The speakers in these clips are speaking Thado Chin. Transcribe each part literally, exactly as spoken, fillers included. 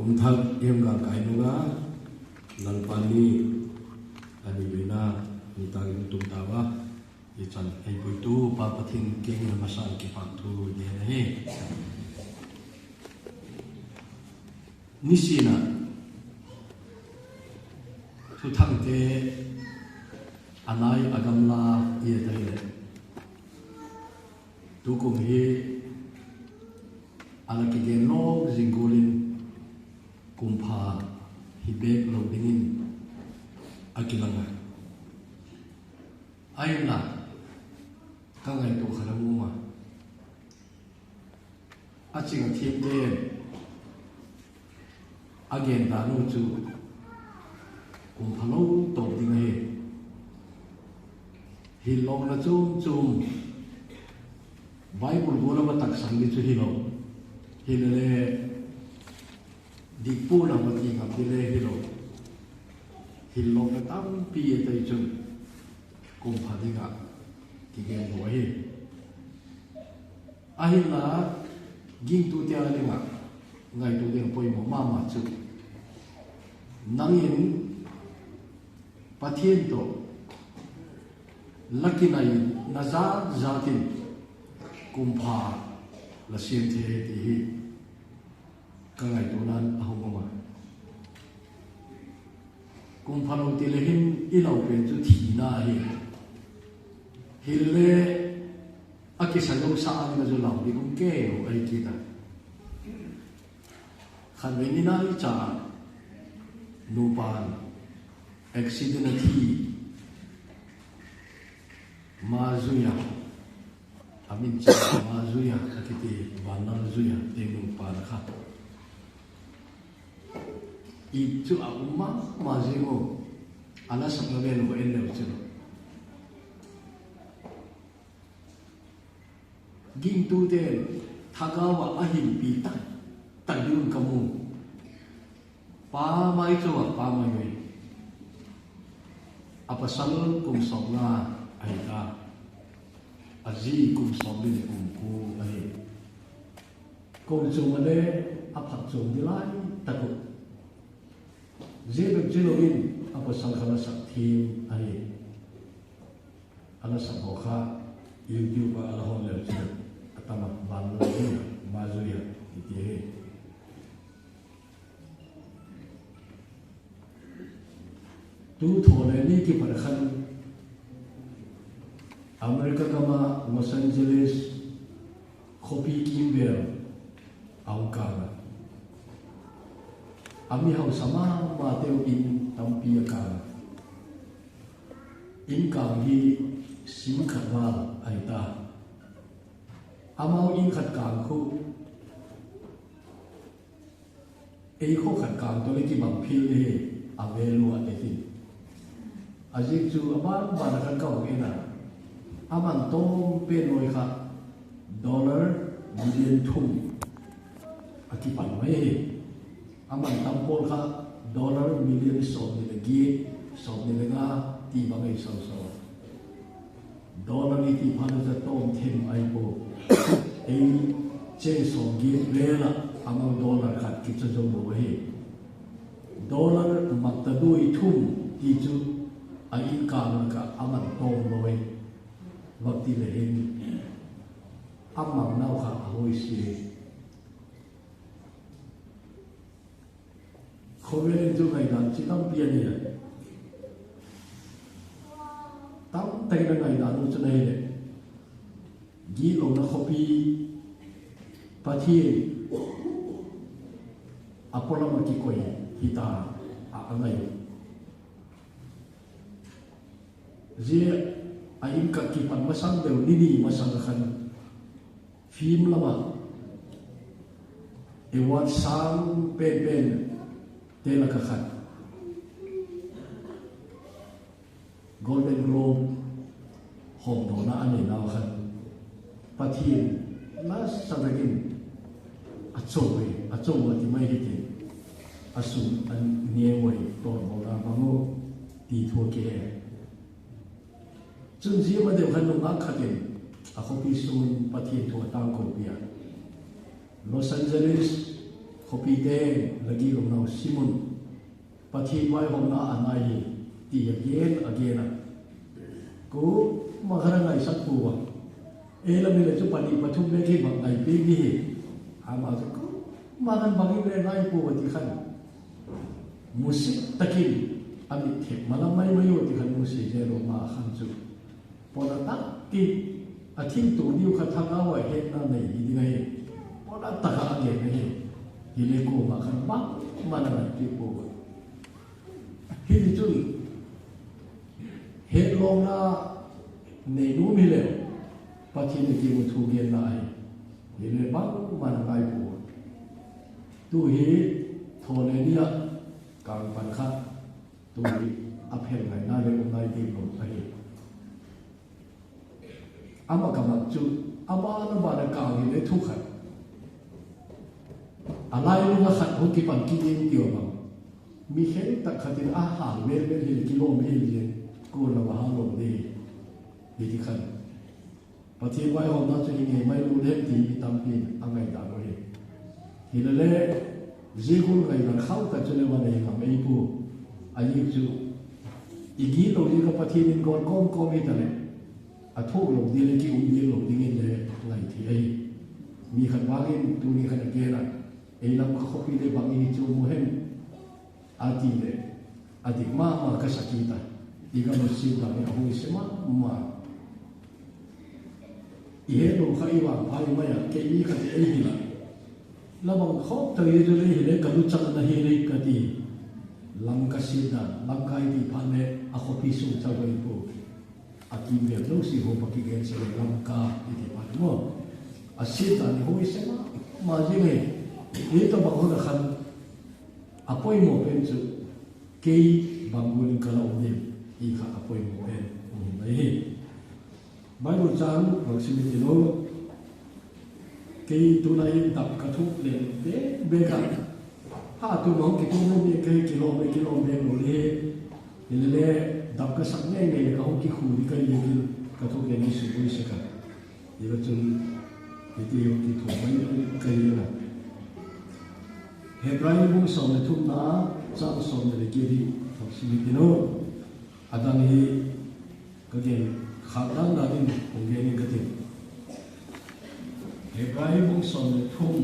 Kum thak i hung galkai nunga, Lalpa ni, ani veina, ni tangin tum tauva, ichan eipuitu Pa Pathen kengin amasa kipah thu i gen ahi. Nisina, thuthangte, anai agamla i et ahile. Tukum hi, ala kigen lou jing golin, kumpha hi bek lou dingin akilang a. Ahinla, ka ngaito khat aum a. Aching athem ten, agen dan u chu, kumpha lou tah ding ahi. Hillouna chom chom, Bible gol'a tahsan ding chu hilou. Hilele, dipuna mati ngam ding le hilou. Hillouna tampi atai chun, kumpha dinga kigen lou ahi. Ahinla, gingtute a dinga, ngaito ding poimo mama chu. Nangin, Pathen toh, la kinai na jat jat in, kumpha la sem thei ti hi, ka ngaitonan ahung um a. Kumpha lou tile hin i lau pen chu thina ahi. Hile akisa jousah a chu lau ding um kei lou ahi kit a. Khatvei ni naicha nupan accident a thi ma jui a. Amin cha ma jui a, akiti Vanlal jui a, teng nupan kha. Ip chu aum mama jing u, ana sapna vel u en leu chu. Gingtute, thagau a ahinpi tak, tak ding ka mu. Pa mai chu a pa mai mai. A pasal kum som nga ahi ta. A ji kum som li le kum ko ahi. Kum chom a le a phat chom ding lai tak u. Ji bep ji lou in a pasal kha la sak thim ahi. A la sak ho kha YouTube a a la hon leu chu. A tama ban la ni ma jui a ti ti he. Tu tho le ni kipat khan America gam a Los Angeles khopi kimvel a hung kang a. A mi hausa mama teu in tampi a kang a. In kang hi sing khat val ahi ta. Amau in khat kang khu Ei kho khat kang toh le kibang phil ding hi, a value a te tin. A jik chu a ban ban a khan ka hung en a. A man tom pen loi kha dollar million thum a kipan mai hi. A man tam pol kha dollar million som ni le get, som ni le nga ti bang ei so so. Dollar iti phat le ja tom them ahi poi. Ei cheng som get vel a amau dollar khat kicho jou lou ahi. Dollar makta dui thum ti chu a in kang laka a man tom lou ahi. Vak ti le hin a mang nau kha a hoi se. Khovel in chu ngaidan chi tampi a nei a. Tamtah in a ngaidan u chu nei le. Gilou na khopi Pathen a polam a kikoi hita a, a ngai u. Zia a in ka kipan masang deu ni ni masang khan. Film lama award sang pen pen te laka khat. Golden Globe hom dona a nei nau khan. Pathen nasa takin a chou e, a chou a ti mai hi ti. A sum a neu e, tor bona bang u ti thu ke. Chun zia ma deu khan nungak khat in a khopi sung Pathen thu a tangko pia. Los Angeles Khopi te lagi lom nau simun. Pathen vaihomna anai hi, ti agen, agen a. Ko, ma khat a ngaisak pouva. Ei lam le chu pani pathum le kei bang ngaipi ni hi. Ama chu ko, ma khat bang le ngai pouva ti khan. Musit takin, amit thep malam mai mai u ti khan musit je lo ma khan chu. Pona tak ki, a thil tu diu kha thangau a hetna nei hi ding ahi. Pona tak a age na hi. Hi le ko ma khan bang, ma na ngai pi ko. Hi ni chun, het lom na nei nu mi le, Pathen ni ki mu thu gen na ahi. Hi le bang, ma na ngai ko. Tu hi, tho le ni a, kang pan kha. Tu hi a phel ngaina le um ngai ding lo ahi. Ama ka mat chu, ama na ba na ka hi le thu khat. A lai lu na khat ho ki pan ki ding ti o bang. Mi khen tak khat in a ha mel mel hi le ki lo mel hi le ko na ba ha lo de. Hi ti khan. Pathen vaihomna chu hi ngei mai lou le ti mi tampi a ngai dan u hi. Hi le le, zia kul ngai dan khau ta chu le va nei ngam ei pu. A zik chu, i git lou ding ka Pathen in gol kom kom hi ta le, a thuk lou ding le ki um ding lou ding in le ngai thei ahi. Mi khat vang in tu ni khat a gen a, ei lam ka khopi le bang i hi chu mu hen. A ti le, a dik mama ka sa kit a. I ka musit dan hi a hoi se mama. I he lo kha i vang phai mai a, kei mi kha te ei hi la. La bang khop ta ye jo le hi le ka lu chang na hi le ka ti. Lam ka sit dan, lam ka i ti phan le, a khopi sung chau ka i po. A kim ve lo si ho pa ki gen se le lam ka i ti phan mo. A sit dan hi hoi se mama jing e. Ni ta bang ho na khan. A poimo pen chu, kei bang gual in ka la um ding, ti kha a poimo pen um hi mai hi. Bible chang bang sim in ti lo, kei tulai in dap ka thuk le be, be ka. Ha tu ma ki tu mo be kei ki lo be, ki lo be lo le. Ni le le dap ka sak ngei ngei le ka hung ki khu ni ka le ki ka thuk le ni su boi se ka. Hi va chun, hiti hi kithuah mai ka hi a. Hebrai bung sawm le thumna, chang sawm le li kit hi, thok sim i ti lo. A dang hi, ka gen, khak dan dan in, hong gen in ka ti. Hebrai bung sawm le thum,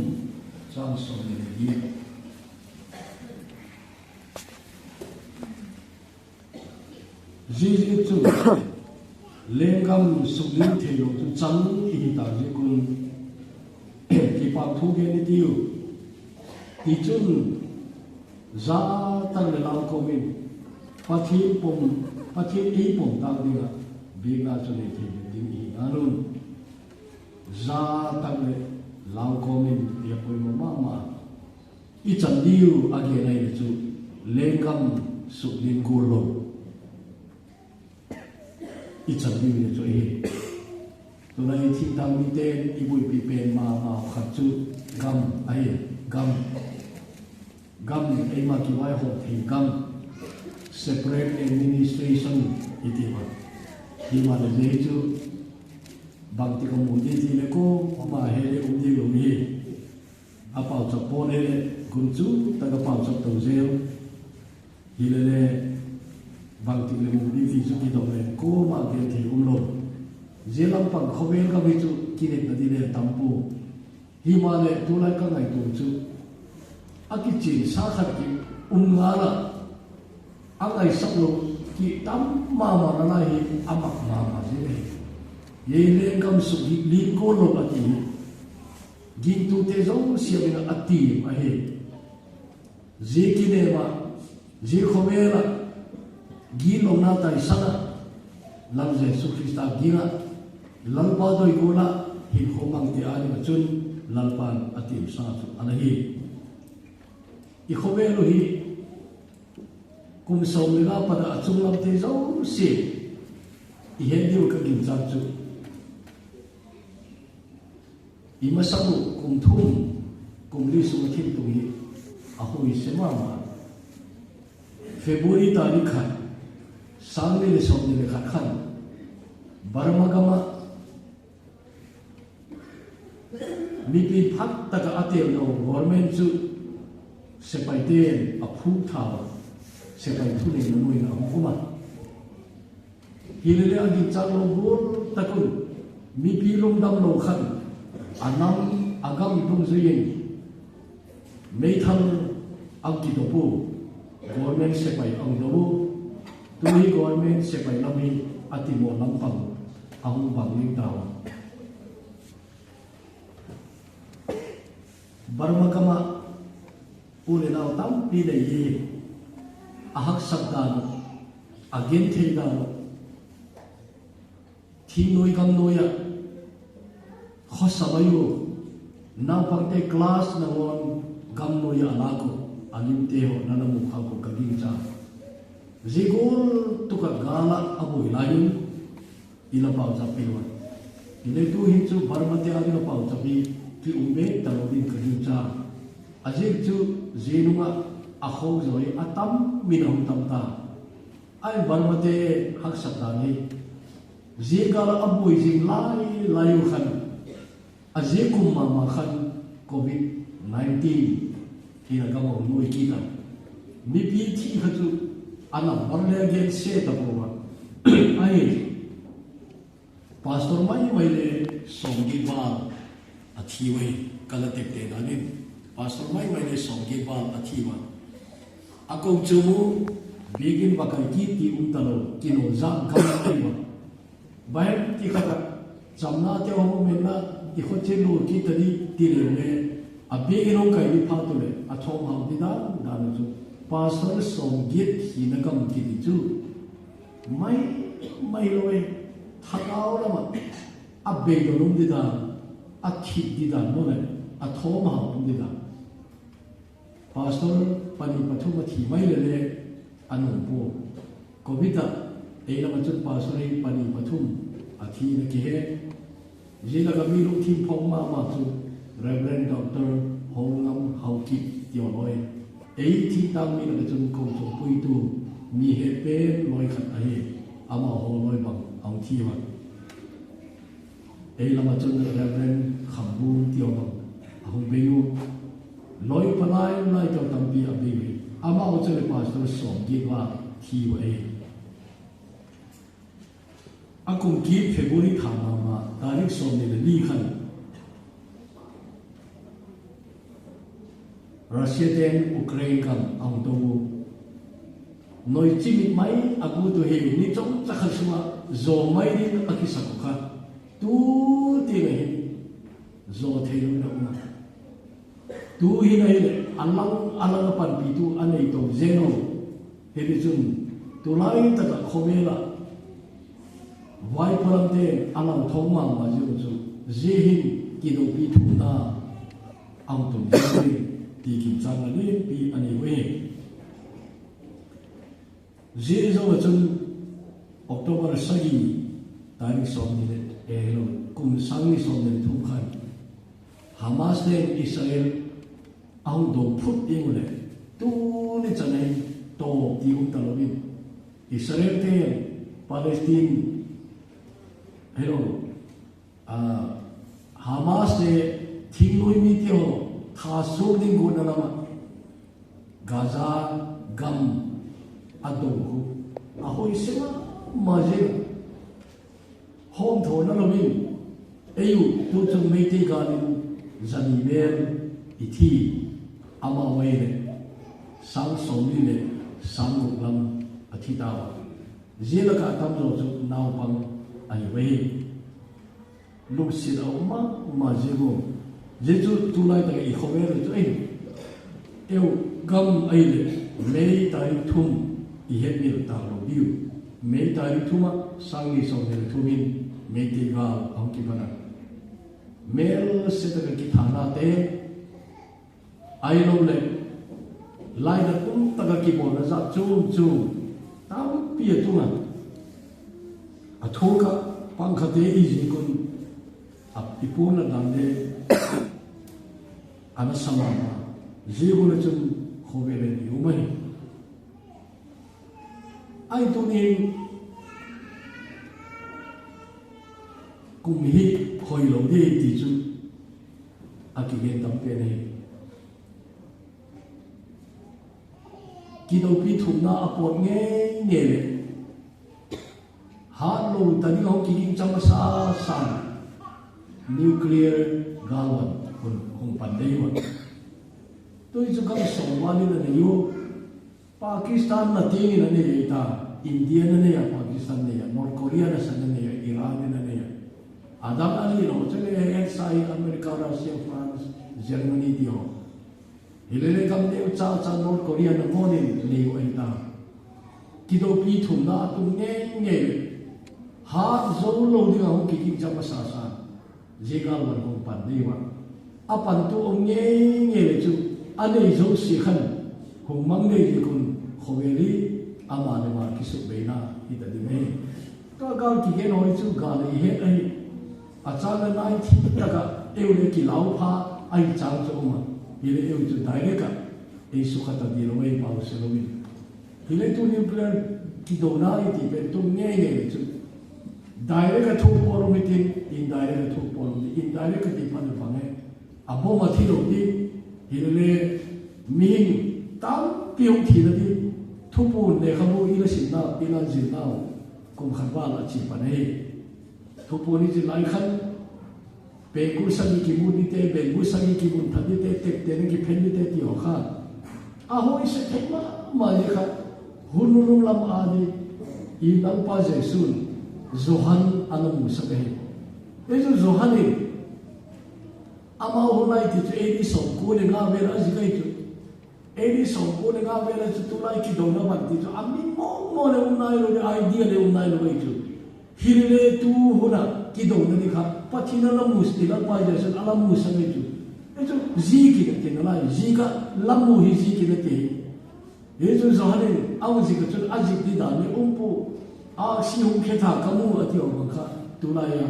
chang sawm le li kit. Ziaziak chun, lenggam sukling thei lo chu chang i hi ta ziak un, kipah thu gen i tiu. Tichun, za tak le lau kawm in, Pathian pom, Pathian ei pom tak dingah, biakna chu nei thei ding i hi nan un. Za tak le lau kawm in, i a poimo mahmah. I chan diu a gen ahi le chu, lenggam sukling gual lo. I chan diu le chu ahi. Tuna i thingtang mite i buaipi pen mama khat chu gam ahi, gam. Gam eima kivaihawm thei gam. Separate administration i ti va. Hi ma le le chu bangti ka mu di ti le ko, ama he le um di lo hi. A pauchap pon he le, gunchu tak a pauchap to zel. Hi le le, bangti le mu di ti chu kidong le, ko ma gen thei um lo. Zia lampang khawvel gam hi chu kinepna di le tam pu. Hi ma le, tulai ka ngaitu chu. A kichin sa khat ki um ngal a. A ngaisak lo ki tam mama na lai hi a mak mama zia hi. Hi lenggam sukling gual lo a ti hi. Gingtute zosia in a ti ahi. Zia kinem a, zia khawvel a, ginlona taisan a, Lal Jesu Khrista ging a, Lalpa doi gual a, hinkho mang te a ding a chun, Lalpan a temsa chu ana hi. I khawvel u hi, kum sawm le nga pat a chunglam te zosia, i het diu ka ginchat chu. I masang u kum thum, kum li sung a thil tung hi a hoi se mama. February tarik khat, sang ni le sawmni le khat khan, Burma gam a mipi phat tak a a temna u government chu Sepai ten aphuh tha, sepai thuneina noiya ahung um a. Hilele aginchat lou bul takun, mipi lungdam lou khat, anam agam dungjuiyin, meithal ahung kidoh u, government sepai ahung doh u, tuni government sepai lam hi atimo lampang ahung bang ding tauva. Burma gam a u le nao tampi nei hi, ahaksat dan u, agenthei dan u, thingnoi gamnoi a khosa mai u, naopangte class nangawn gamnoi a alak u, alimte ho nana mu khah u kaginchat. Jigul tuka gal a aboi lai un, ila pauchap peh uva. Hile tuhin chu Burma te a ila pauchap hi kium be talou din kaginchat. Ajeh chu jinung a akhongjoi atam min ahung tam ta. Ahin Burma te haksat dan hi, jia gal a aboi jing lai lai u khan, ajia kum mama khan Covid nineteen hi agam a hung noi kit a. Mipi thi kha chu a number le agense tapouva. Ahi, pastor maimai le somget val athi uve, kala tepte danin. Pastor maimai le somget val athi uva. Akou chu mu, biakin vakai kiti um talou, kino ja gam a ahi uva. Bible ti khat a, chamna te ho menna, ikho che lo kiti di, ti le le, abiakin hung kai di phat u le, athom hao di dan dan chu, pastor somget hina gam kiti chu, maimai lou e, thagau lama, abeidoh um di dan, athip di dan, no le, athom hao um di dan. Pastor pani pathum athi mai le le, anom poi. Covid a, ei lam a chun pastor hi pani pathum athi na kihe. Jia lak a mi lungthim phong mama chu Reverend Doctor Houngam Haokip ti ho loi. Ei thingtang mi lak a chun kong chong puitu mi hepen loi khat ahi. Amaho loi bang ahung thi uva. Ei lam a chun Reverend Khambung ti ho bang ahung bei u. Loi palai lai teu tampi abei u. Amaho chu le pastor somget val thi uva e. Akum kit February tha mama, tarik somni le li khan, Russia ten Ukraine gam ahung doh u. Noi chimit mai agu tu hi, ni chomcha khat sunga jo mai ding akisah u kha. Tu teng ahin, jo thei lou na um a. Tu hin ahile, alang, alang a panpi tu anei to jeng u. Hiti chun, tulai tah a khovel a vaipo lam te alang thou mama jing u chu, jia hin kidoupi thumna ahung tung jing u ti ginchatna lienpi anei uve. Jia jou a chun October sagi, tarik somni le, eh, hello, kum sang ni somni le thum khan Hamas le Israel ahung do phut ding u le, tuni chan hin to ti um talou in, Israel te Palestine, hello, ah, Hamas te thingnoi mite ho thasol ding gotna lam a Gaza gam a do khu, ahoi sima ma jeng. Hom thona louvin, eiu tu chung Meitei gal in jani vel ithi, amaho ahile sang somli le sang gup lam athi tauva. Jia laka atamjo chu naopang ahiuve. Lungset a um mama jeng u. Jeh chu tulai tah a i khovel u chu ahi. Eiu gam ahile May tarik thum i hetmil talou diu. May tarik thum a, sang ni somni le thum in Meitei gal ahung kipan a. Melse tah a kithana te, ahilou le, lainat um tah a kibolna jat chom chom tampi atung a. Athoh a pang khat te i jih un, a, i pon na dan le ana sa mama. Jeh u le chun khovel in i um ahi. Ahi tunin kum hi hoilou ding ti chu akigen tam pen ahi. Kidoupi thumna a pot ngei ngei le, hat lou ta ding a hung kiging chang masa san, nuclear galvan hung, hung pan dei vat. Tui chu gam sawm val in a nei u. Pakistan na tieng in a nei ta, India na nei a, Pakistan nei a, North Korea na sa na nei a, Iran na nei a. A dang a nei lou chu le S I, America, Russia, France, Germany ti ho. Hi le le gam neu cha cha North Korea na mo nin nei u ahi ta. Kidoupi thumna a tung ngei ngei le, hat zo lou ding a hung kiging chang masa san, zia galvan hung pan dei vat. A pantu um ngei ngei le chu, a nei zosia khan hung mang dei ding un, khovel hi ama le ama kisukbeina hi ta ding ahi. Ka gal kigen hoi chu gal i het ahi. A chang a nai thim tak a, eu le kilau pha ahi chang chu um a. Hi le eu chu direct a ei sukha ta ding lou, ei pau se lou in. Hi le tu nuclear kidouna i ti pen tung ngei ngei le chu, direct a thu pol um i tin, indirect a thu pol um i tin, indirect a ti pan a bang e. A bomb a thi lou ding, hi le le mihing tampi hung thina ding, thupun lekhabu i la simna, i la zilna u, kum khat val a chi pan ahi. Thupun i zil lai khan, bengkul sagi kimun ding te, bengkul sagi kimun that ding te, tepte na kiphen ding te ti ho kha. A hoi se thei ma ma ding kha, hun nunung lam a ding, i Lalpa Jesu'n, Johan a la musak ahi. Ei chu Johan in, Ama hun lai ti chu A D sawmko le nga vel a zik ahi chu. A D sawmko le nga vel a chu tulai kidouna van ti chu a min mong mong le um nai lou le idea le um nai lou ahi chu. Hi le le tu hun a kidouna ni kha Pathian a la mu sti, Lalpa Jesu'n a la musak ahi chu. Ahi chu zik in a ti nalai, zik a la mu hi zik in a ti. Hi chu Johan in a hung zik a chun a zik di dan le um pu, aksi hung khe tha ka mu a ti hong bang kha tulai a.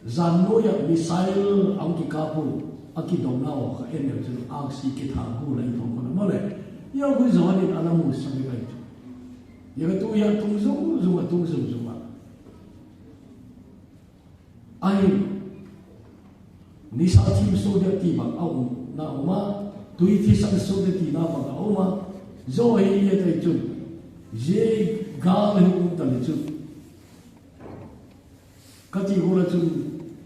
Jan noi a missile a hung kikap u, a kidouna u kha en leu chun aksi kitha gu la i thong khun a maw le. Hia gu Johan in a la musak ahi chu. Hia tu hia tung zung zung a, tung zung zung a. Ahin, nisa thim so dia ti bang a um, na um a, tui thisan so dia ti na bang a um a. Zo hi hia tai chun, zia gal hi um ta le chun. Ka ti gu la chun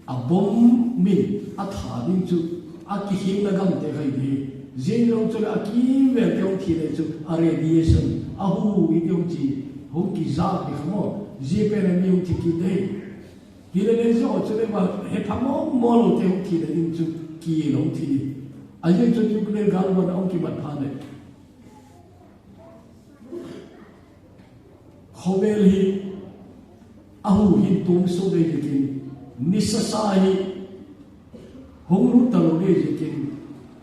a bomb min a tha ding chu a kikhenna gam te khai ding. Zia ni lo chu le a kimvel te hung thi le chu a radiation, a hu i ti hung chi, hung kizak ding kha maw. Zia pen a mi hung thi kit ding. Hi le le zia chu le va he pha maw maw lo te hung thi le ding chu ki lo hung thi ding. A zia chu nuclear gal van a hung kibat pha le. Khovel hi a hu hin tung so dei ziakin, nisa sa hi hung lut ta lo dei ziakin,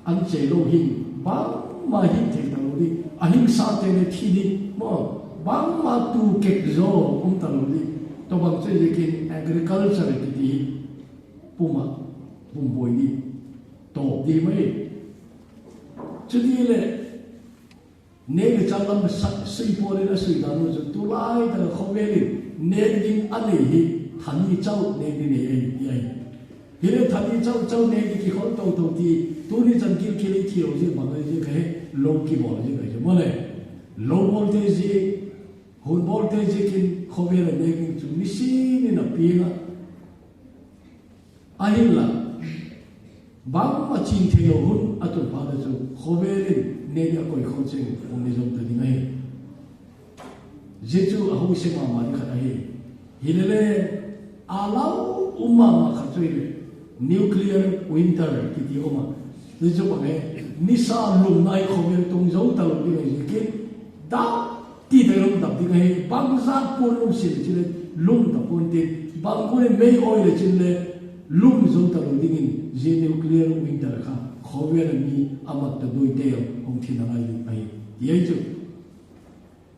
an che lo hin bangma hin thei ta lo ding, a hing sa te le thi ding maw, bangma tu kek zo um ta lo ding, tobang che ziakin agriculture kiti hi pum a, pum boi ding, tawp ding mai. Chuti le, Nek le chang lam sa-, sui pol in a sui dan u chu tulai tak a khovel in nek ding a nei hi thani chau nek ding nei ahi, ti ahi. Hi le thani chau chau nek ding kikhol to to ti, tuni chan gilkel i thi lo zia bang ahi zia ka he, lo kibol zia ka he, maw le. Lo bol te zia, hun bol te zia kin khovel a nek ding chu nisin in a piang a. Ahinla, bangma ching thei lo hun a tun phat a chu, khovel in nek ding a koi khom cheng hung ni zom ta ding ahi. Zia chu a hung se mama ding khat ahi. Hi le le, a lau um mama khat chu hi le, nuclear winter kiti um a. Zia chu bang e, nisa lum nai khovel tung zo ta lo ding ahi zia kin, da Ti te lum tap ding ahi, bangzat pon lum sil chile lum ta pon tin, bang kule mei oi le chile lum zo ta lo dingin, zia nuclear winter kha, khovel a mi a mat ta doi te hung thi nalai ding ahi. Ti ahi chu.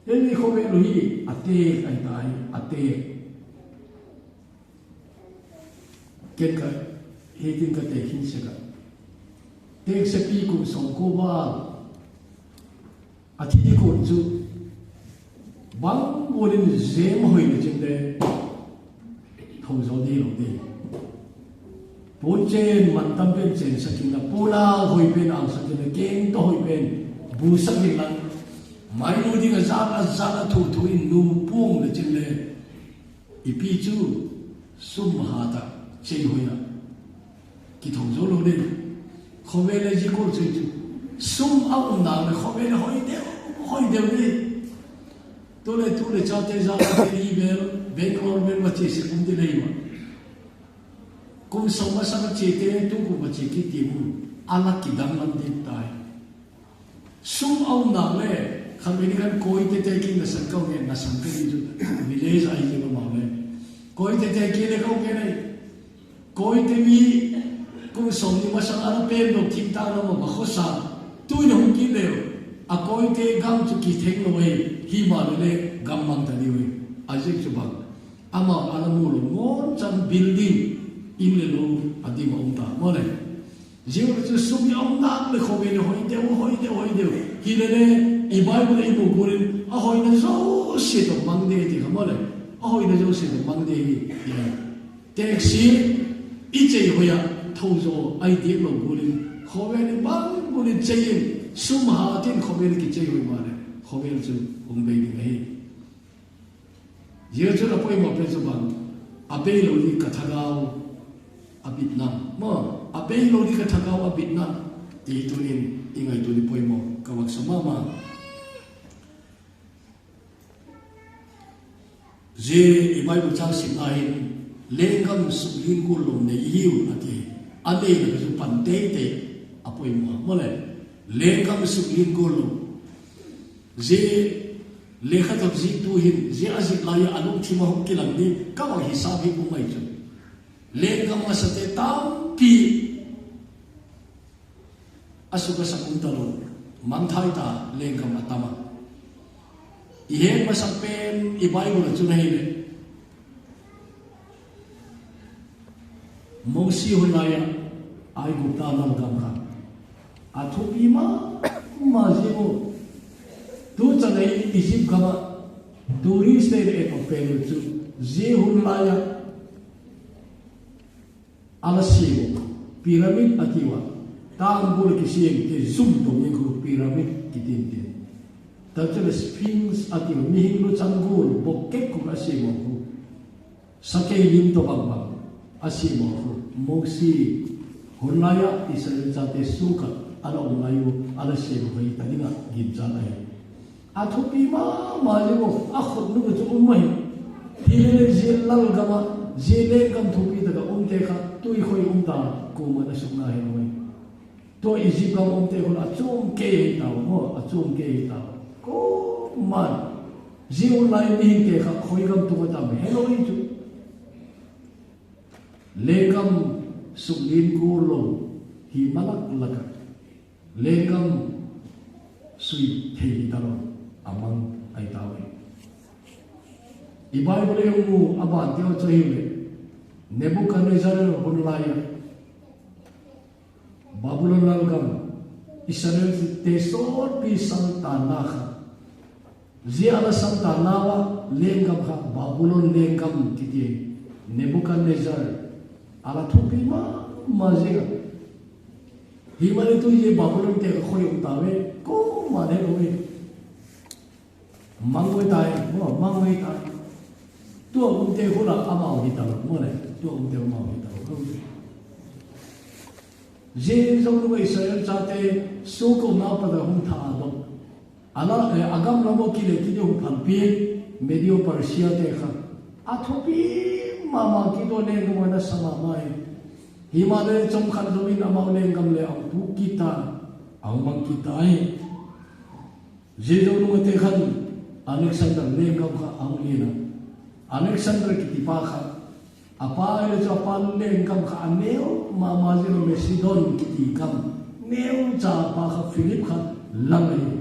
Hemi khovel u hi, a tek ahi tai, a tek. Ken ka, hitin ka tek hin sek a. Tek sepi kum sawmkua val. A thi ding kon chu, bang bol in zem hoi le chim le, tho zo ding lo ding. Pon chen man tam pen chen sak in la, pon ang hoi pen ang sak in la, keng to hoi pen bu sak in la. Mai nu ding a jat a jat a thu thu in nu pung le chin le. Ipi chu sum ha ta chei hoina. Kithong zo lo le. Khovel le jikol chei chu. Sum a um na le khovel le hoi deu, hoi deu le. Tu le tu le chate jat a te i vel, Bangalore vel ma che se kum ti le ma. Kum sawm a sanga che te, tu kum a che kiti mu, a la kidang lam ding tai. Sum a um nak le, khan mi ni khan koi te te kin na san kau nge, na san ka ni chu, village ai je ma le. Koi te te kin le kau nge nei. Koi te mi, kum sawm ni ma sanga la pen lo, thim ta lo ma, ma kho sa. Tu na hung ki le, a koi te gam chu ki theng lo e, hi ma le le, gam mang ta ni we. A je chu bang. Ama a la mu lo ngon chan building in le lo a dim a um ta mo le. Jing le chu sum i um nak le khovel le hoi deu, hoi deu, hoi deu. Hi le le, i Bible i mu gurin, a hoina jouse to mang de ti kha mo le. A hoina jouse to mang de hi, hi le. Taxi, i chei hoia, tho jo, ai di lo gurin. Khovel le bang gurin chei in, sum ha tin khovel ki chei hoi ma le. Khovel chu hung bei ding ahi. Jesu chun a poimo pen chu bang, a bei lo ding ka thagau a bitna. Mo, a bei lo ding ka thagau a bitna. Ti tunin i ngaito ding poimo ka vak sa mama. Zia i Bible chang simna hin lenggam suk ling kul lo nei hiu a ti. A neina chu pan teitei a poimo. Mo le, lenggam suk ling kul lo. Zia lekhathot ziktu hin, zia a zik lai a lungthim a hung kilang ding, ka vang hisap hi um mai chu. Lenggam a sate tampi a suk a sak um ta lo, mangthai ta lenggam a tam a. I het masak pen i Bible a chun ahile. Mosi hun lai a, Aigupta lalgam kha. A thupi mama zing u. Tu chan a Egypt gam a, tourist te le et pen u chu, zia hun lai a, a la siam u. Pyramid a ti ua. Tang bul kisem te zum to ni khu pyramid kitin te. Ta chu le Sphinx a ti ua. Mihing lu chang gul, bok kek khu a siam u khu. Sakei lim to bang bang, a siam u khu, Mosi, hun lai a Israel chate suk a, a la um lai u, a la siam u hi ta ding a, ginchat ahi. A thupi mama zing u, a khut nu chu um mai. Hi le zia lalgam a, zia lenggam thupi tak a um te kha, tuikhoi um ta, kuama na suk na hi mai. Tua Egypt gam um te khun a chom kei hi tau, mo, a chom kei hi tau. Ko man, zia hun lai mihing te kha khoi gam tung a tam, he lo hi chu. Lenggam suk ling kul lo, hi malak lak a. Lenggam sui thei hi ta lo, a mang ai tau hi. I Bible i mu a ban te u chu hi le. Nebuchadnezzar hun lai a. Babylon lalgam, Israel te sotpi saltanna kha. Zia a la saltanna uva lenggam kha, Babylon lenggam kiti. Nebuchadnezzar, a la thupi mama zing a. Hi mani tu zia Babylon te kha khoi um ta ve, ko mane lo ve. Mangoi tai, mo, mangoi tai. Tua um te khu la amau hi ta lo, mo le. Tua um te amau hi ta lo. Zia zong lu Israel chate, suk a um na pa da hung tha a dok. A la, eh, a gam lam u kile kile hung phalpi, Medo Persia te kha. A thupi mama kito lenggam a na sa mama hi. Hi ma le chom khat lo in amau lenggam le a hung pu kita, a hung mang kita hi. Zia zo nung a te khan Alexander lenggam kha a hung len a. Alexander kiti pa kha, a pa le chu a pa lenggam kha a neu mama zia Macedon kiti gam. Neu cha pa kha Philip kha lang a hi.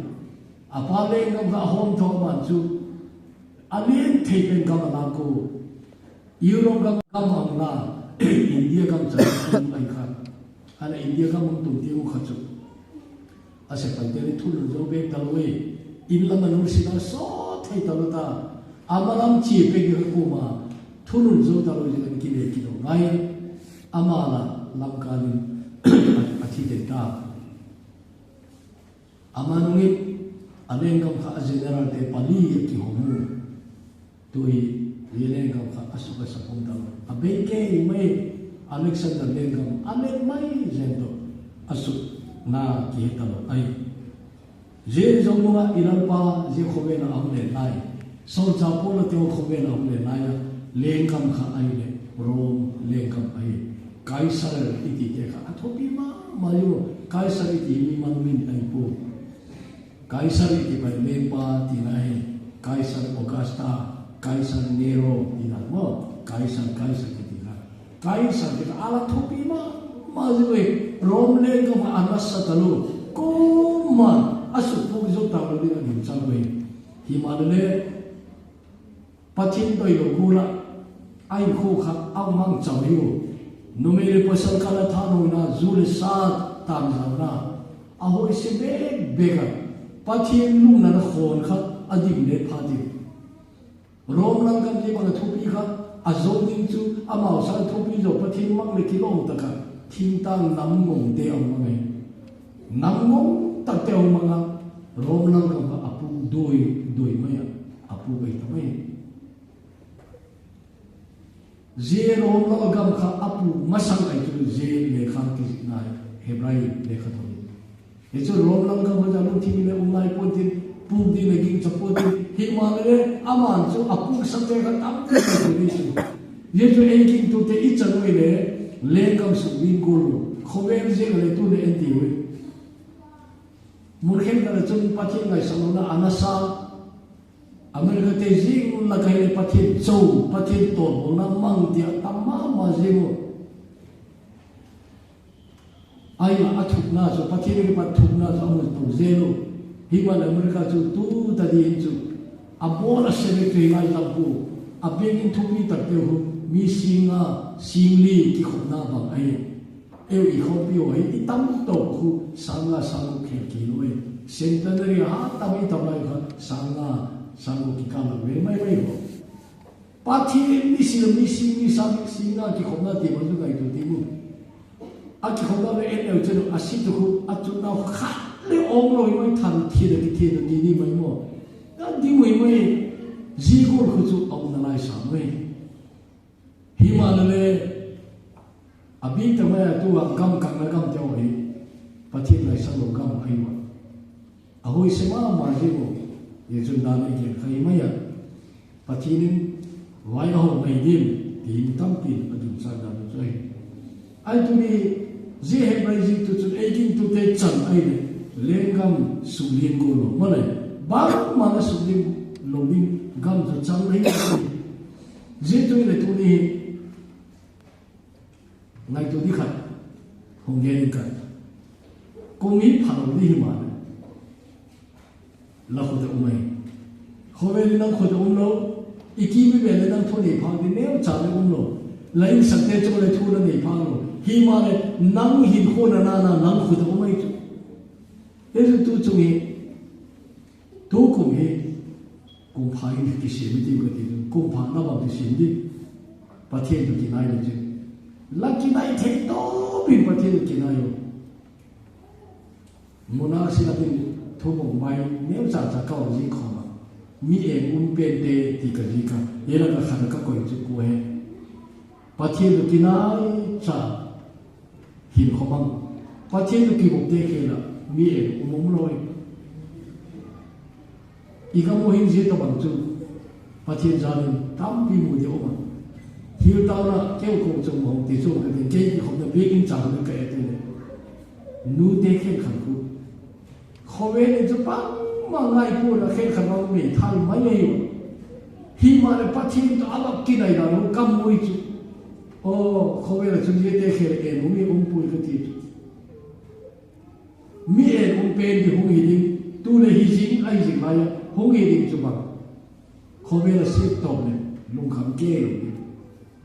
A pa lenggam kha a hom tho man chu a len thei pen gam a lang ko. Europe gam, gam a hung la, India gam chan a hung ai kha. Ana India gam hung tung ti u kha chu. A sepai te ni thunun zo bek ta lo e. In lam a nun si ta so thei ta lo ta. Ama lam chi pe ki ko ma. Thunun zo ta lo ji kan ki le ki lo ngai. Ama la lam ka ni a thi te ta. Ama nungin A lenggam kha a general te pali a kihom u. Tui, ye lenggam kha a suk a sa pum dang. A bei kei mai Alexander lenggam a let mai zen to a suk na kihe ta lo ai. Ye zong nunga i Lalpa ye khoven a hong len lai. Solchah Paul a te khoven a hong len lai a lenggam kha ai le Rome lenggam ai. Kaisar i ti te kha a thopi ma ma yo. Kaisar i ti mi man min ai po. Kaisar i ti pai lengpa tina hi, Kaisar Augusta, Kaisar Nero tina mo, Kaisar, Kaisar i tina. Kaisar tina ala thupi ma, ma zi ve, Rome lenggam a ana sa ta lo, ko ma, a suk pu zo ta lo ni a nim chang ve. Hi ma le, Pathen doi lo gula, a hinkho kha a mang chau hi u. Numei le pasal kala thanhoina, zu le sa tam zauna. A hoi se bek bek a. Pathen lungna na khon kha a dim le pha ding. Rome lam gam ni bang a thupi kha, a zo ding chu, a mau sa thupi zo Pathen mang le kilom ta kha. Thing tang nam ngong te a mang e. Nam ngong tak te a mang a. Rome lam gam a pu doi, doi mai a. A pu bai ta mai. Zia Rome lam gam kha a pu masang ai chu zia lekha kizikna Hebrai lekha thon. Hi chu Rome lam gam kha lungthim le um lai pon tin, pu ding le ging cha pon tin, hi ma le aman chu a pu sa te kha tam te chu ni chu. Zia chu ei ging tu te i chan oi le, lenggam suk ding gol lo. Khovel zia le tu le en ti oi. Mun khen ka le chun Pathen ngai sa lo na ana sa. America te zing la ka hi le Pathen chou, Pathen to bol na mang dia tam ma ma zing u. Ai la a thukna chu, Pathen le pat thukna chu a mun to zing u. Hi ma le America chu tu ta di in chu. A bol a se le tu hi ngai tam pu. A biakin thupi tak te hu. Mi singa, singli kikhopna bang ai. Eu i khompi ho hi i tam to khu sanga sangu khen ki loi. Centenary a ha tam i tam lai kha sanga sangu ki kala ve mai mai ho. Pathen ni si ni si ni sa ni si na kikhopna ti ma tu kai tu ti mu. A kikhopna ve en eu chen a si tu khu a chu na kha le ong loi mai than thi le ki thi le ni ni mai mo. Na di mai mai zi gol khu chu ong na lai sa mai. Hi ma le le, a bik ta mai a tu a gam kang na gam te ho hi, Pathen lai sa lo gam ai wa. A hoi se ma ma hi mo, ye chun dan ai gen khai mai a. Pathen in vai a ho mai dim, ti in tam tin a dun sa dan chu ai. Ai tu ni, zia Hebrai zia tu chun ei ging tu te chan ai le, lenggam suk lien gol lo, ma le, bang ma na suk lien lo ding gam chu chang le. Zia tu le tu ni, ngai tu di khat, hong gen in khat. Kum hi pha lo di hi ma le. La khu ta um ai. Khovel in nang khu ta um lo. I ki mi ve le nang thu nei phak di neo cha le um lo. La in sak te chu le thu na nei phak lo. Hi ma le nang hin khu na na na nang khu ta um ai chu. He chu tu chung hi. Tu kum hi. Kum pha in ki si mi ti ka ti. Kum pha na ba ki si mi. Pathen tu ki nai le chu. La ki nai thei to bin Pathen tu ki nai lo. Muna si la tin thu bong bai neu cha cha ka ong zi khom a. Mi e um pen te ti ka zi ka. Ye la ka khan ka koi chu ko he. Pathen tu kinai cha hin khom ang. Pathen tu ki bok te ke la mi e um um loi. I ka mu hin zia tabang chu Pathen jal in tampi mu dia um a. Thil tau na keu kong chung mo ti chung ka tin kei ki khop na biakin chang na ka e te le. Nu te khen khan khu. Khovel in chu pang ma ngai pu na khen khan ma me thal mai ai u. Hi ma le Pathen to a lak ki nai da lu kam mui chu. O khovel chu zia te khen e mu mi um pui ka ti chu. Mi en um pen di hung hi ding, tu le hi jing, ai jing lai a, hung hi ding chu bang. Khovel a sep tawm le, lungkham kei lo ding.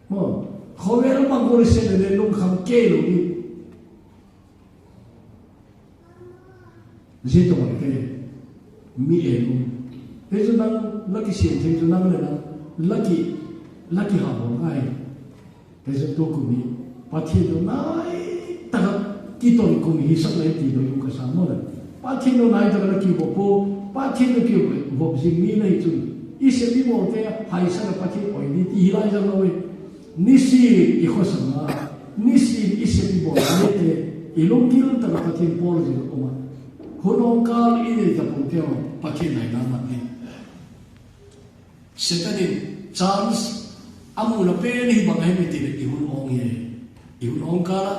Mo, khovel bang ko le se le, lungkham kei lo ding. Zia tawm le kei, mi en um. He chu nang, la ki sep thei chu nang le nang, la ki, la ki ha bol ngai. Kei chu tu kum hi, Pathen lo nai taka kiton kum hi sak nai ti lo yung ka sa mo le. Pathen lo nai taka la ki bo po, Pathen toh kivop jing mi nahi chun, isep ibol te haisat a Pathen oi ding ti hilai jong lou e. Nisin ikhosanga, nisin isep ibol te, ilunggil tah a Pathen bol jing um a. Hun ong kal inei tapou teu, Pathen ngaina mat ding. Satan in chance amu na pen hi bang ahi em itile ihun ong hi. Ihun ong kal a,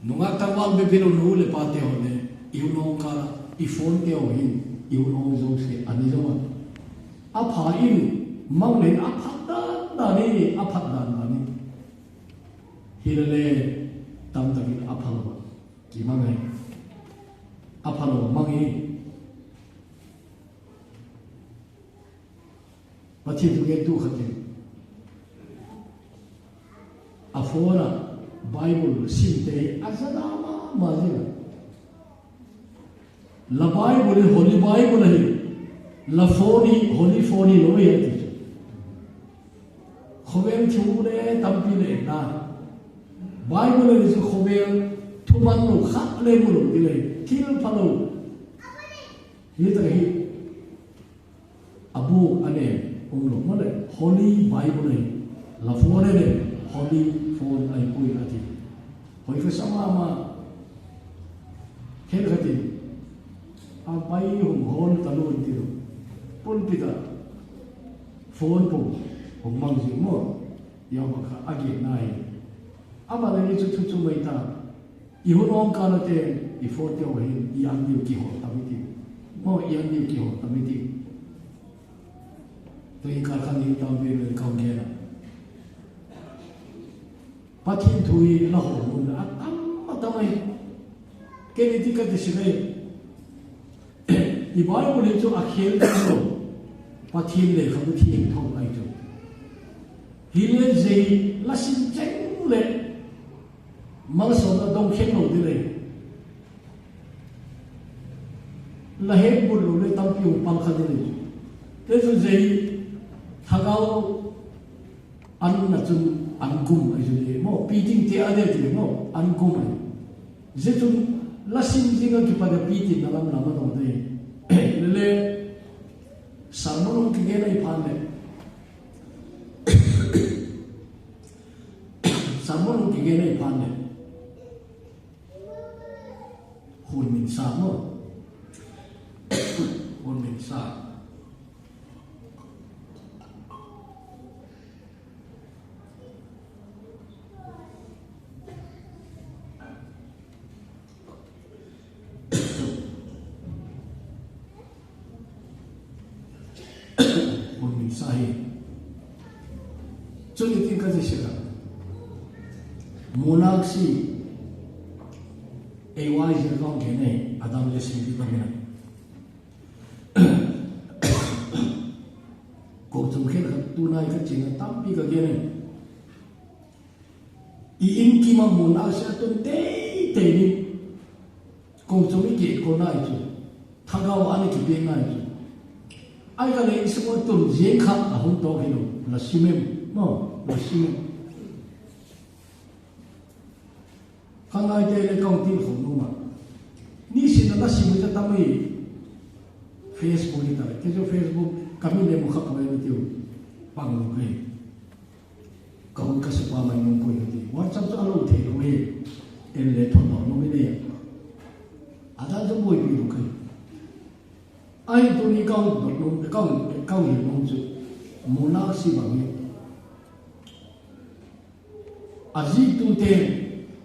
nungah tangval bep hilou nu le pa te ho le, ihun ong kal a, iphone te ho hin, ihun ong jouse, ani jong a. Apha in, mang le aphat dan dan hi, aphat dan dan hi. Hilele, tamtah in apha lou. Kimang ahi. Apha lou, mang hi. Pathen thugento khat in a phone a Bible sim te hi ajana mama jing a. La Bible hi Holy Bible ahi. La phone hi Holy Phone hilou ahi ati chu. Khovel thu le tampi le na. Bible le chu khovel thuman lou khat le mu lou ti le. Thil phalou. Hitah hi. Abu ane, umlou mole, Holy Bible ahi, la phone le, Holy Phone ahipoi ati. Hoi kasa mama, khenkhat in, abai hung hol talou ti lou. Pulpit a, phone po, hung mang jing mo, ya bang kha, agi nai. Ama le ni chu thu chu mai ta. Ihun ong kal a te, iphone te ho hin, i an diu kihol tam iti. Mo i an diu kihol tam iti. Tui kal khan hi tampi le kong kena. Pathen thu hi la hol mun atam, atam ahi. Kei ni ti kati sile. I Bible hi chu akhel talou. Pathen lekhabu theng thou ahi chu. Hile jeh la sim cheng le. Malsomna dong khen lou ding ahi. La het bul lou le tampi hung pang kha ding ahi. Te chu jeh hi thagau an na chun an gum ahi chu le mo, piting te a de ti mo, an gum ahi. Jeh chun la sim jing a kipat a piting na lam lam a dong de. Le le, sermon hung kigen ahi phat le. Sermon hung kigen ahi phat le. Hun min sa mo. Hun min sa. Hun min sa hi. Chuni tin ka ti sila. Munak si. A Y Z kong kene. Adam le sin di pamina. Ko chum khen khat tunai ka ching a tampi ka kene. I inkim a mun a sia tun teitei ni. Kong chom i kikol nai chu. Thagau a ni kipeh nai chu. Ai ka le i sung a tun jeng kha a hun to hi lo. La sim em. No, la sim em. Ka ngai te le kong til khom nu ma. Ni sin na la sim ka tam i. Facebook i ta le. Ke jo Facebook ka mi le mo kha pa le tiu. Pang lo kai. Ka hun ka supa mai nung poi ka ti. WhatsApp chu a lo thei lo e. En le thon lo nung i ne. A dan chu boi pi lo kai. Ai tu ni ka hun dot nung, ka hun, ka hun nung chu. Munak si bang e. A ji tu te.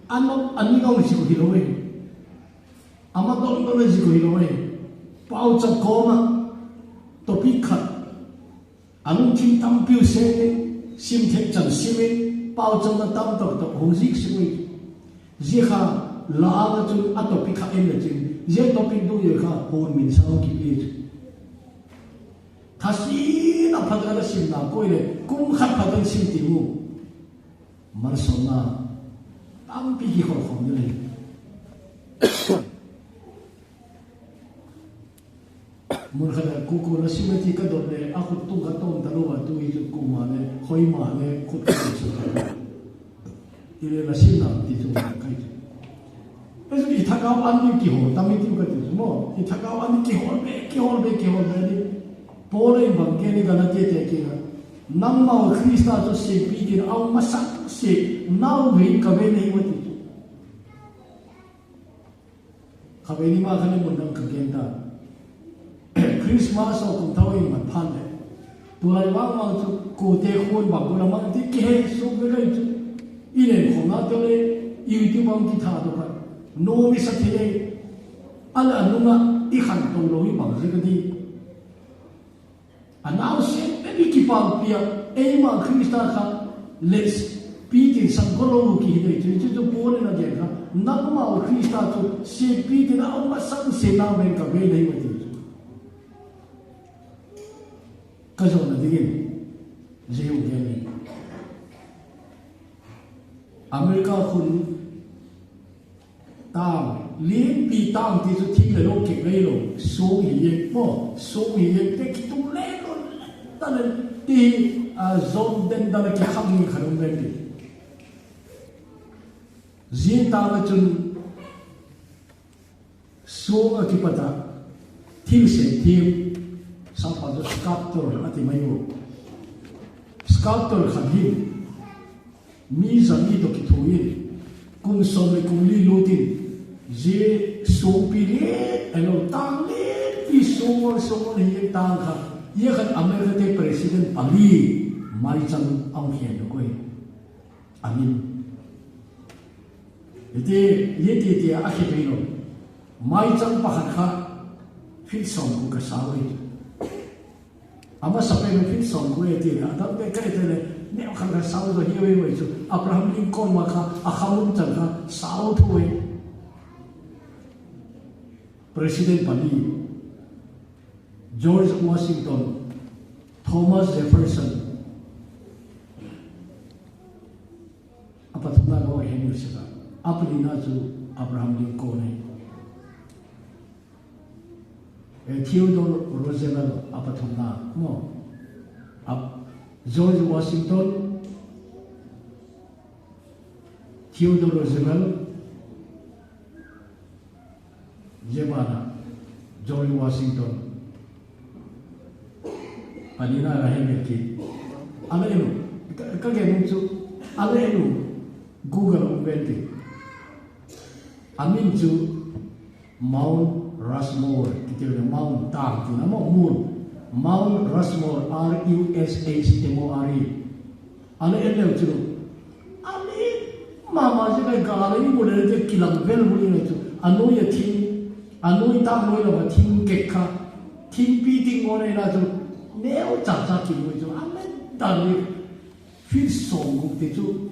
Ano, ani ka hun si ko hi lo e. Ama don don ji ko hi lo e. Pau cha ko ma. Topic khat. A lungthim tampi u sem in, sim thei chan sim in, pau chang na tam tak tak hung zik sim in. Zia kha, la anga chun a topic kha en le chin, zia topic dong ye kha, hon min sa hung kipe chu. Thasi na phat na sim na koi le, kum khat phat na sim ti mu. Malsomna, tampi kikhol khom ni le. Mun khat a kuku na sim ti ka dot le, a khut tung ka tom ta lo a tu hi chu ku ma le, khoi ma le, khut ka tu chu ka. Ti le na sim na ti chu ka kai chu. Pe chu i thagau an ni kihol, tam i ti ka ti chu mo. I thagau an ni kihol be, kihol be, kihol be ni. Paul in bang kei ni Galatia te kei na. Nangma Krista chu sepi kin au masak se, nau vei ka ve nei mati. Kha ve ni ma kha ni mun dang ka gen ta. Christmas o kum thau in man phan le. Tulai vang vang chu kote khun bang ko la mang ti kihe suk ve lai chu. I len khom na te le, i ti bang ki tha to pa. No mi sa the le. Ala nunga i khan to lo i bang je ka di. Anau se, ebi kipalpia, eima Krista kha, les, pitin sang ko lo ki hi dei, chu, chu, chu, Paul in a gen kha, nangma Krista chu, se pitin a um a sang se na men ka ve dei mati. Ka zo na dingin, je u gen ni. America khun, Tang, lienpi tang ti chu thing le lo kek lei lo. Song hi yeng mo, song hi yeng te kitung le lo. Ta le ti, a, zon den ta le kikhang ni khanung le ti. Zin ta le chun song a kipata thil se thil sa pa chu sculptor a ti mai u. Sculptor khan hin Mi zang ni to kitho in, kum som le kum li lut in, je songpi le, alo tang le, pi song, song le hi tang kha, ye khan America te president pali, mai chang ang hian lo koi. Amin. Ite, ye ti ti a khit lo. Mai chang pakhat kha, fit som ku ka sa ui. Ama sa pen fit som ku e ti le, adam te kai te le, ne khan ka sau zo hi we we chu, Abraham Lincoln ma kha, a kha mun chan kha, sau thu we. President pali, George Washington, Thomas Jefferson, a pathumna ko Henry Sika, a palina chu Abraham Lincoln e. Eh, Theodore Roosevelt a pathumna, mo. A, George Washington, Theodore Roosevelt, Jebana, George Washington. Panina la Henry ki. Ala enu, ka, ka genu chu, ala enu, Google um benti. Amin chu, Mount Rushmore, kiti le Mount Tang, kiti na mo, Mount. Mount Rushmore, R U S H M O R E. Ale en leu chu. Ale mama je kai ga le ni mo le je kilang vel mo ni chu. Anoi a thing, anoi ta noi lo thing kek kha. Thing pi ting mo le na chu. Neo cha cha ki mo chu. Ale ta ni. Fit song guk te chu.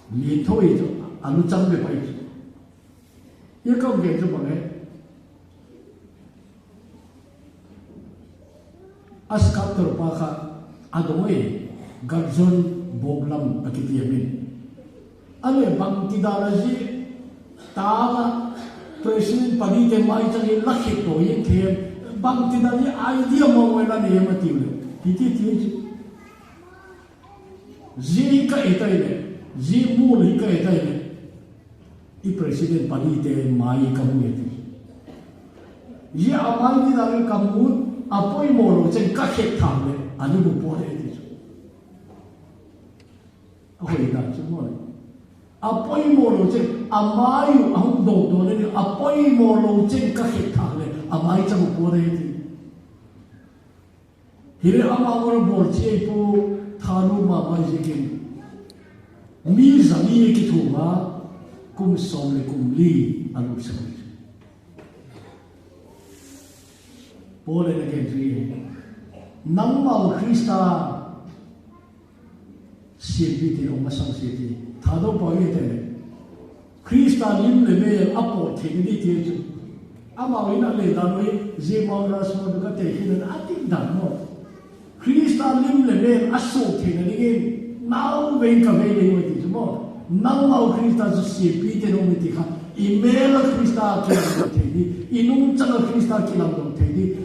Min thoi chu. Anu chang be pai chu. Ye kam gen chu bang e. A sculptor pa kha, a dong e, Gudson Borglum a kiti a min. A le bang ti dan a ji, ta la, president pali te mai chang in la khit to yin the, bang ti dan ji idea mo we la ne ma ti le. Ti ti ti ji. Ji ka e tai le, ji mu le ka e tai le. I president pali te mai ka mu e ti. Ji a mai ti dan ka mu, a poimo lo chen ka khet tham le, a ni bu po le ti chu. A hoi dan chu mo le. A poimo lo chen, a mai u, a hung do do le, a poimo lo chen ka khet tham le, a mai cha bu po le ti. Hile ama ngora bol chi ei pu thanu ma mai jikin. Mi zani ki thu ma kum som le kum li a lu sa. Paul in a gen chu e. Nangma u Krista Siampi tin um masang se ti. Thadou pau hi te le. Krista lim le mel a pot thei ni ti chu. Ama u in a le dan u hi, ji Mount Rushmore ka te hi le a tin dan mo. Krista lim le mel a so thei na dingin. Nau vei ka vei le mo ti chu mo. Nangma u Krista chu siampi te no mi ti kha. I mel a Krista kilam thei ni. I nungchang a Krista kilam thei ni.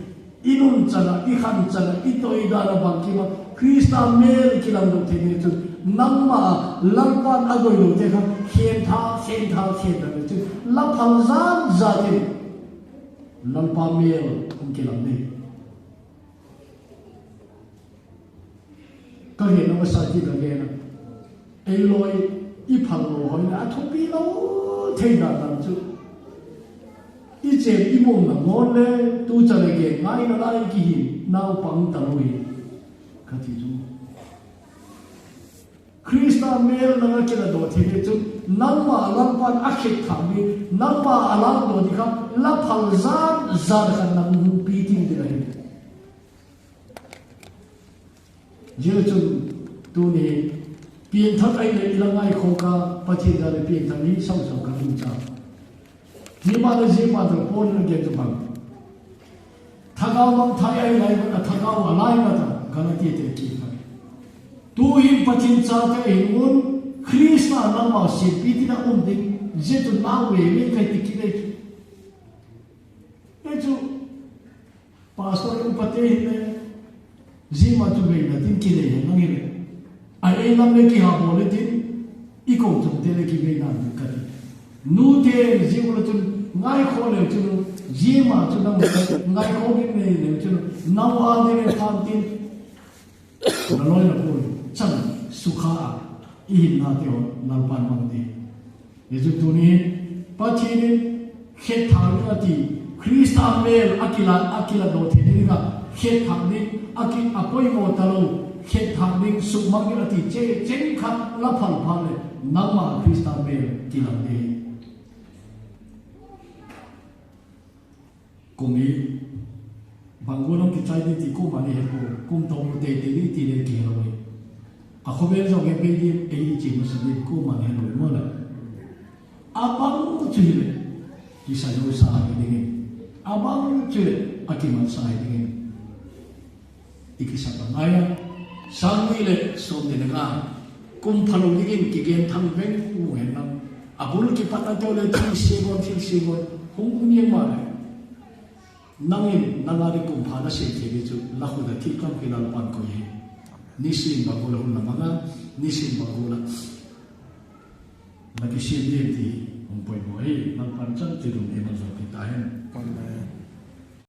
I nun chana, i khan chana, i toi dana bang kima, Krista mel kilang dok thei ni chu, nangma, Lalpan a goi lo te kha, khen tha, khen tha, khen tha ni chu, la phal zan zan in. Lalpa mel hung kilang ding. Ka gen na masa ti ka gen a. Eiloi i phal lou hoi na a thupi lou thei dan dan chu. I chen i mong na ngon le tu cha le gen ngai na lai kihi naupang ta lou hi. Ka ti chu. Krista mel nanga kila do thei le chun, nangma Lalpan a khet thang ni, nangma a lang do ni kha, la phal zan zan khan nang hung pi ting ti la hi. Jia chun, tuni, pian thak ai le i la ngai kho ka, Pathian ja le pian thak ni, sau sau ka ring cha. Jima le jima le pon le gen tu bang. Thagau mang thai ai lai, a thagau a lai ma ta, Galatia te ki thak. Tu hin Pathian cha te hin un, Krista nangma sin pi ti na um ding, je tu na ve me kai ti ki ve. E chu, Pastor upate hin le, jima chu ve na tin ki le hin nang hin le. Ai ei lam le ki ha bo le tin, i ko chung te le ki ve na ni ka ti. Nu te ji u le chun, ngai kho le chun, jima chu nang ngai kho ki me le chun, nau a ni le phan tin, na loi na pun, chan, sukha a, i hin na te ho, Lalpan mang te. Jesu tuni, Pathian in khet thak ding ati, Krista mel a kila, a kila do thei ding a, khet thak ding, a ki, a poimo ta lou, khet thak ding, sukmang ding ati, che, cheng khat la phal phal le, nangma Krista mel kilang ding. Kum hi, bang gual hung kichai ding ti kum ani he po, kum thum mu tei tei ding ti le kihe lou e. A khovel jong he pe ding, ei i chi masa ding kum ani he lou e mo le. A bang chu hi le, kisa jou sa hi ding e. A bang chu le, a kiman sa hi ding e. I kisa ta ngai a, sang ni le som ni le nga, kum phalou dingin kigen thang veng u hen lam. A bul kipat na teu le thil se gon, thil se gon, hung um yeng ma le. Nangin, nanga di kum pha na se thei ni chu, la khu da thil kam ki Lalpan koi hi. Nisim bang u la hun la manga, nisim bang u la. Na kisem ding ti hung poimo hi, Lalpan chan ti dum hi man zo ti ta hen. Amen.